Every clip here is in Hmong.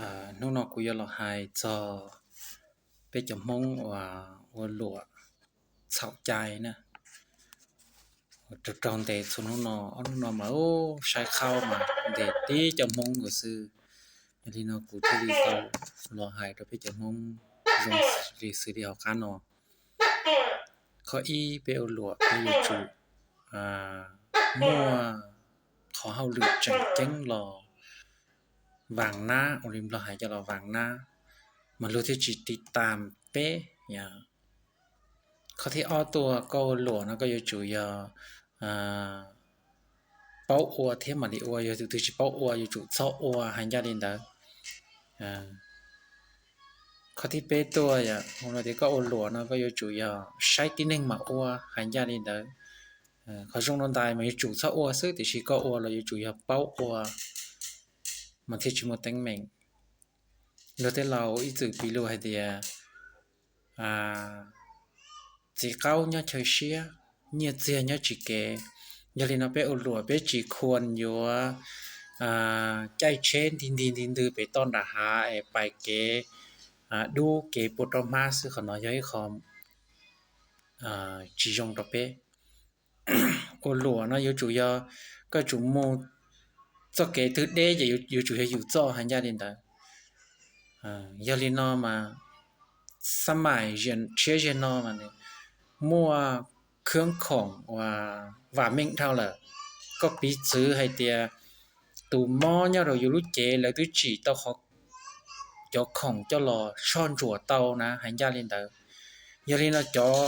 Hnub no kuv yuav los hais txog peb cov Hmoob uas ua luam txhaum cai na. Raug raug ntes txhua hnub no, ob hnub no mas ub saib qhaub mas ntes tib cov Hmoob nkaus xwb. Yog li no kuv thiaj li tau los hais rau peb cov Hmoob zoo li xws li hauv qab no. Qhov ib, peb ua luam peb yuav tsum muaj qhov hauj lwm tseem ceeb los vaas nab, ua li Nplog hais cov los vaas nab, mas luag thiaj tsis tiv tam peb. Qhov thib ob tuaj, koj ua luam no koj yuav tsum yog paub ua thiab mam li ua, yog tus twg tsis paub ua yuav tsum txhob ua hais ncaj li ntawd. Qhov thib peb tuaj, yog tias koj ua luam no koj yuav tsum yog saib tib neeg mas ua hais ncaj li ntawd. Qhov zoo dua ntais mas yuav tsum txhob ua xwb, tiam sis koj ua los yuav tsum yog paub ua mas thiaj tsis muaj teeb meem. Luag tej laus ib txwm piv lus hais tias txiv qaub nyob chaw siab, nyiaj txiag nyob tsis kev. Yog li no peb ua luam peb tsis khuam yuav caij tsheb nti nti nti ntws pem toj nram hav es pais kev dub kev puas rau hmab xwb, qhov no yog ib qho tsis zoo rau peb. Ua luam no yuav tsum yog koj tsum mus txoj kev twg deb ces yuav tsum yog yus txoj hais ncaj li ntawd. Yog li no mas xab maim tshiab ziag no mas nws muaj khab khoom uas vam meej dhau lawm. Koj piv txwv hais tias tus mob nyob rau yus lub cev lawv twb tsim tau qhov, cov khoom coj los soj ntsuam tau na hais ncaj li ntawd. Yog li no cov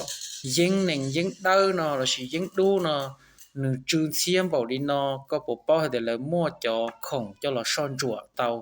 yeeb nees yeeb dawb no lossis yeeb dub no nws tsw ntxhiab npaum li no, koj puas paub hais tias lawv muaj cov khoom coj los soj ntsuam tau?